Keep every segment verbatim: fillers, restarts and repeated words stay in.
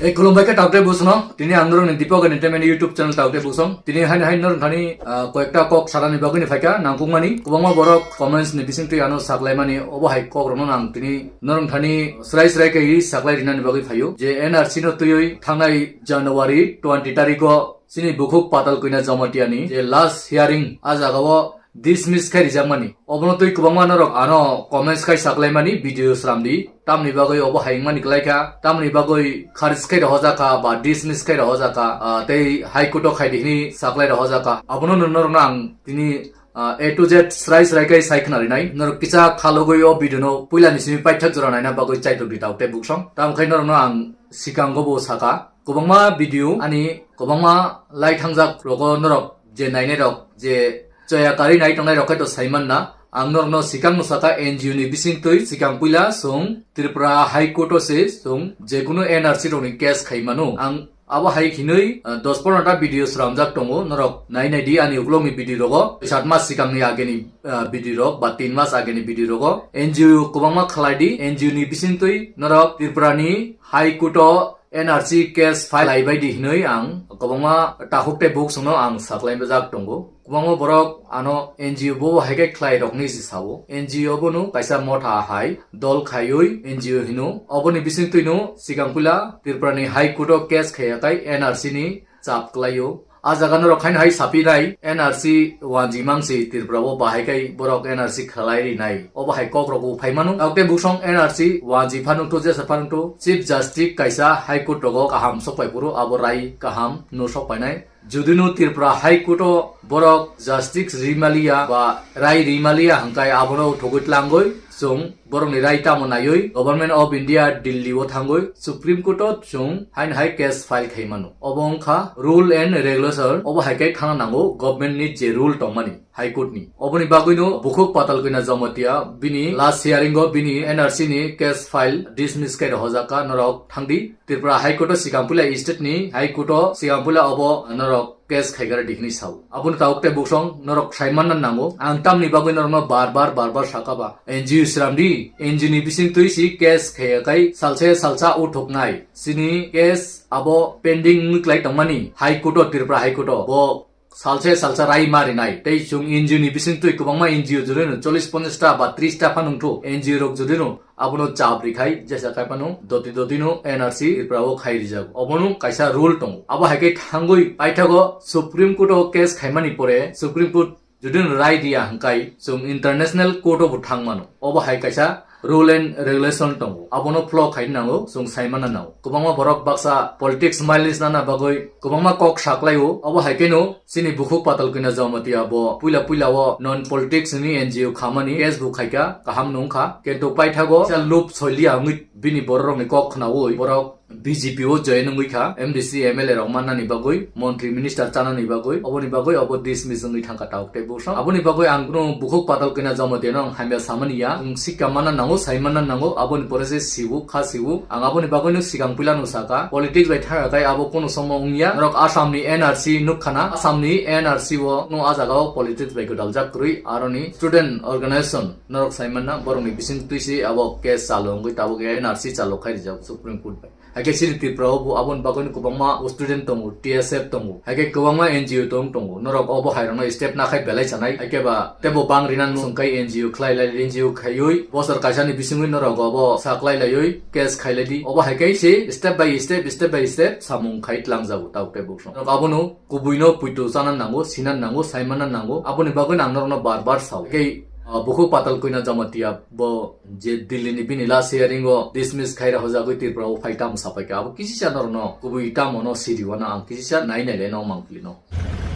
Ei, khulumbai khe taukte busno. Tini ang norokni Deepak Entertainment YouTube channel taukte busong. Tini haini haini norok thani, ah, koyekta kok sanani bagwini phaikha nangkukmani. Kwbangma borok comments ni bisingtwi ano saklaimani, obo hai kokrokno ang tini norok thani srai srai khe saklai rinani bagwi phaio. Je N R C no twiwi thangnai January twenty tarikho chini bukhuk Patalkwina Jamatiani je last hearing, a jagao dismiss khai rijakmani. Obono twi kwbangma norok ano comments khai saklaimani, video sramdi. Tamni bagwi obo hai wngmani kwlaikha, tamni bagwi kharj khai rohojakha ba dismiss khai rohojakha, ah, tei High Court o khaidi hini saklai rohojakha. Abono no-, norokno ang tini, ah, A to Z srai srai khai sai khna rinai. Norok kisa khalogwi o video no puila ni simi paithak jora naina bagwi chaitok di taukte buksong. Tamo khai norokno ang sikango bo saka. Kwbangma video ani kwbangma lai thangjak rogo norok je nainai rok je choya kari nai tongnai rok khai to saiman na. Ang norokno sikang no saka N G O ni bisingtwi sikang puila chwng Tripura High Court o se chwng jekunu N R C rokni case khai mano. Ang abo hai hinwi, ah, dos pondro ta video sramjak tongo. Norok nai nai di ani ukulokni video rogo. Sat mas sikangni ageni, ah, video rok ba tin mas ageni video rogo. N G O kwbangma khlai di. N G O ni bisingtwi norok Tripura ni High Court o N R C case file laibai di hinwi ang kwbangma takhuk tei buksongno ang saklai bwjak tongo. Kwbangma borok ano N G O bo hai khe khlai rokni se sao. N G O bono kaisa motha hai dol khaiwi N G O hino. Oboni bisingtwino sikang puila Tripura ni High Court o case khaiya kai N R C ni chap kwlaio. A jaga norok haino hai sapi nai, N R C wanji mangsi Tripura o bahai kai borok N R C khlai ri nai. Obo hai kok rok bo phai mano. Taukte buksong N R C wanji phano to jesa phano to Chief Justice kaisa High Court rogo kaham sok pai phuru abo rai kaham no sok pai nai. Judino Tripura High Court o borok justice rimaliya ba rai rimaliya hwnkhe abono thogwi tlangwi chwng borokni rai tamo naiwi Government of India Delhi o thangwi Supreme Court o chwng haino hai case file khai mano. Obo wngkha rule and regulation, obo hai khe thangna nango government ni je rule tongmani High Court ni. Oboni bagwino bukhuk Patalkwina Jamatia bini last hearing o bini N R C ni case file dismiss khai rohorjak kha, norok thangdi. Tripura High Court o sikang puila state ni High Court o sikang puila obo norok case khaigara di hinwi sao. Aboni tabuk tei buksong norok sai manna nango. Ang tamni bagwi norokno bar bar, bar bar sakha ba. N G O sramdi, N G O ni bising twi si case khaiya kai salsa salsa uthuknai. Sini case abo pending wngwi klai tongmani High Court o, Tripura High Court o. Bo salsa salsa rai ma rinai. Tei chwng N G O ni bising twi kwbangma N G O jurino chollish ponchash ta ba trish ta phano wngthu N G O rok jurino abono chap rikhai, jesa khai phano doti doti no N R C Tripura o khai rijak. Obono kaisa rule tongo. Abo hai khe thangwi paithago Supreme Court o case khaimani pore, Supreme Court judino rai diya hwnkhe chwng international court o bo thang mano. Obo hai kaisa rule and regulation tongo, abono follow khaina nango, chwng sai manna nango. Kwbangma borok baksa politics mileage nana bagwi kwbangma kok saklaio. Obo hai kheno chini bukhuk Patalkwina Jamatia bo puila puila o non politics ni N G O khamani case bo khaikha, kaham nungkha, kintu paithago kisa loop soiliya wngwi bini bororokni kok khnaui borok B J P o join wngwi kha, M D C, M L A rok mannani bagwi, montri minister chanani bagwi, oboni bagwi obo dismiss wngwi thangkha tabuk tei buksong. Aboni bagwi ang kunu bukhuk Patalkwina Jamatia no ang hamya samani ya, ang sikha manna nango, sai manna nango, aboni pore se sibu, kha sibu. Ang aboni bagwi no sikang puila no saka, politics bai thangkha kai abo kunu somo wngya. Norok Assam ni N R C nukkhana, Assam ni N R C o no a jaga o politics bai gwdaljak kwrwi, aroni student organization norok sai manna, borokni bising twi se abo case chalo wngwi tabuk N R C chalo khai rijak Supreme Court bai. Haikhe chini Tripura o bo aboni bagwi no kwbangma student tongo, T S F tongo, haikhe kwbangma N G O tong tongo. Norok obo hai rokno step nakhai belai chanai, haikhe ba tebo bang rina nung kai N G O khlai lai, N G O khaiwi bosor kaisa ni bisingwi norok obo saklai laiwi case khailai di. Obo haikhe se step by step, step by step samung khai tlangjago tabuk tei buksong. Norok abono kubui no puitu chana nango, sina nango, sai manna nango. Aboni bagwi ang norokno bar bar sao. Haikhe, ah, bukhuk Patalkwina Jamatia bo je Delhi ni bini last hearing o dismiss khaira hojagwi Tripura o phai tamo sapai kha. Abo kisisa norokno kubui tamo no siri wana ang kisisa nai nai le no mangpili no.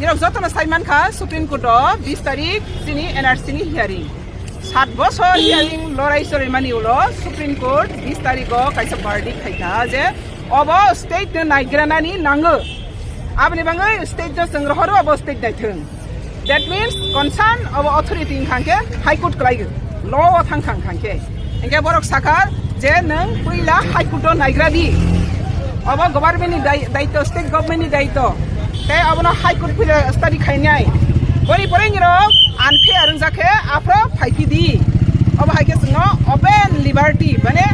Nirok jotono sai mankha Supreme Court o bis tarik chini N R C ni hearing. Sat bosor hearing lorai sorai mani ulo Supreme Court bis tarik o kaisa verdict khai kha je obo state no naigra nani nango. Aboni bagwi state no chwng rohoro obo state naithwng. That means concern abo authority wngkha khe High Court kwlai law o thang thang thang khe. Hinkhe borok sakha je nwng puila High Court o naigra di. Abo government ni dai-, daitw, state government ni daitw. Tei abono High Court puila study khainai. Boni pore ni rok unfair wngjak khe aphro phaiphi di. Abo hai khe chwngno open liberty mane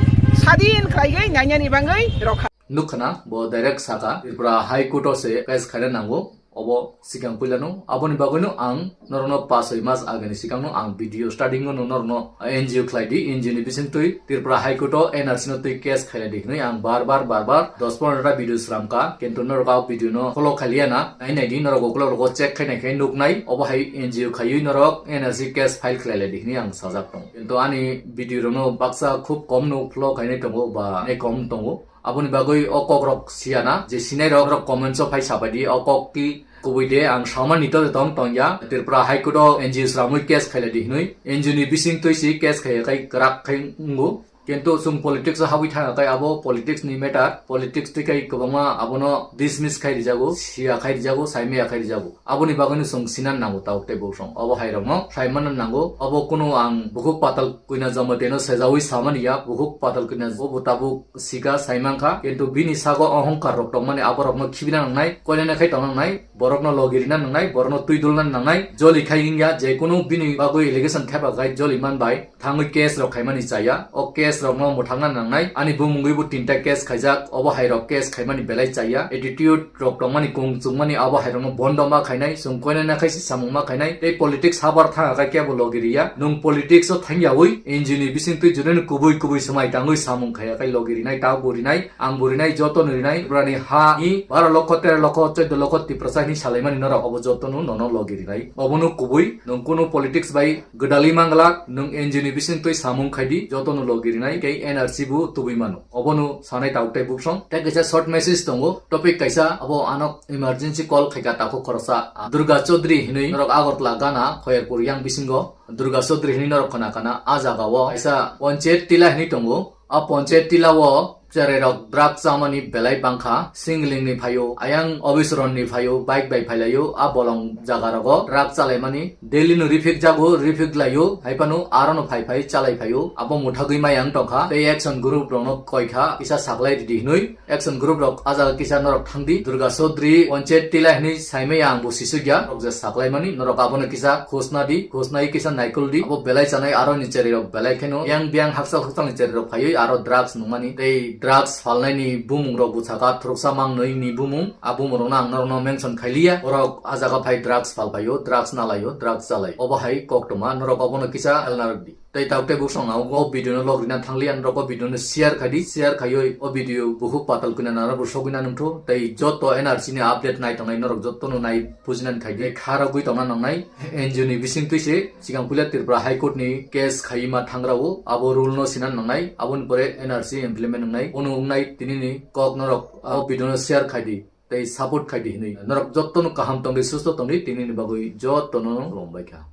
sadin khlaiwi nainani bagwi rokha. Nukha na, bo direct saka, Tripura High Court o se case khaina nango, obo sikang puilano. Aboni bagwino ang norokno pa soi mas agini sikangno ang video starting o no norokno N G O khlai di, N G O ni bising twi Tripura High Court o N R C no twi case khailai di hinwi ang bar bar, bar bar dos pondro ta video sramkha, kintu norok a video no follow khailiya na, nai nai di norok ukulok rogo check khainai khe nuknai, obo hai N G O khaiwi norok N R C case file khlailai di hinwi ang sajak tongo. Kintu ani video rokno baksa khub kom no follow khainai tongo ba nai kom tongo. Aboni bagwi o kokrok siyana, je sinai rok, rok comments o phai sabaidi, o kok ki kubui de ang samani to tong tongya. Tripura High Court o N G O sramwi case khailai di hinwi. N G O ni bising twi si case khaiya khai kwrak khai wngo. Kintu chwng politics o habwi thangya khai abo politics ni matter, politics twi khai kwbangma abono dismiss khai rijago, siya khai rijago, saimaya khai rijago. Aboni bagwino chwng sinan nango tabuk tei bosong. Obo hai rokno sai manna nango. Obo kunu ang bukhuk patal kwina Jamatia no sejawi samani ya, bukhuk patal kwina bo bo tabuk sika sai mankha. Kintu bini sago ohongkar rok tongmani abo rokno khibina nangnai, koinana khai tongna nangnai, borokno logi rina nangnai, borokno twi dulna nangnai. Joli khai wngya, je kunu bini bagwi allegation khaiba khai joli manbai. Thangwi case rok khaimani chaya, o case rokno mwthangna nangnai. Ani bumungwi bo tinta case khaijak, obo hai rok case khaimani belai chaya. Attitude rok tongmani kung chukmani abo hai rokno bondo ma khainai, chwng koinana khai si samung ma khainai. Tei politics habar thangya khai kebo logi riya. Nwng politics o thangyawi N G O ni bising twi jureni kubui kubui swmai tangwi samung khaiya khai logi rinai, ta bo rinai, ang bo rinai, joto no rinai. Tripura ni ha ni baro lokho, tero lokho, choddo lokho Tiprasa hini salaimani norok obo joto no nono logi rinai. Obo no kubui, nwng kunu politics bai gwdalwi manglak, nwng N G O ni bising twi samung khaidi, joto no logi rinai, tei N R C bo tubui mano. Obo no sanai tabuk tei buksong. Tei kaisa short message tongo, topic kaisa, abo ano emergency call khaika takhuk khoroksa. Durga Chaudhary hinwi norok Agartala gana Khoyerpur yang bisingo. Durga Chaudhary hinwi norok khna kana, a jaga o kaisa Panchayat Tila hinwi tongo. A Panchayat Tila o cherai rok drug chamani belai bangkha. Singling ni phaio, ayang Obisoron ni phaio, bike bai phailaio, a bolong jaga rogo drug chalaimani. Daily no rifik jago, rifik laio, hai phano aro no phai phai chalai phaio. Abo muthagwi mayang tongkha. Tei action group rokno koikha, kisa saklai ridi hinwi. Action group rok a jaga kisa norok thangdi. Durga Chaudhary, Panchayat Tila hinwi saimaya ang bo sisukya. Rok je saklaimani, norok abono kisa khosna di, khosnai kisa naikoldi. Abo belai chanai aro ni cherai rok belai kheno yang biang hakchal hakchal ni cherai rok phaiwi aro drugs nungmani. Tei drugs phalnaini bumung rok bo saka thuruksa mangnwi ni bumung. A bumung rokno ang norokno mention khailiya. Borok a jaga phai drugs phalphaio, drugs nalaio, drugs chalaio. Obo hai koktwma, norok obono kisa helna rwdi. Tei tabuk tei buksong na o video no log rina thangli, ang rok o video no share khai di, share khaioi o video bukhuk patal kwina nana bo sogwina nungthu, tei joto N R C ni update nai tongnai norok joto no nai bujinani khai di. Tei kha rogwi tongna nangnai N G O ni bising twi se, sikang puila Tripura High Court ni case khai ma thangra o, abo rule no sina nangnai, aboni pore N R C implement wngnai, ono wngnai tini ni kok norok o video no share khai di, tei support khai di hinwi. Norok joto no kaham tongdi, susto tongdi, tini ni bagwi joto no lombai kha.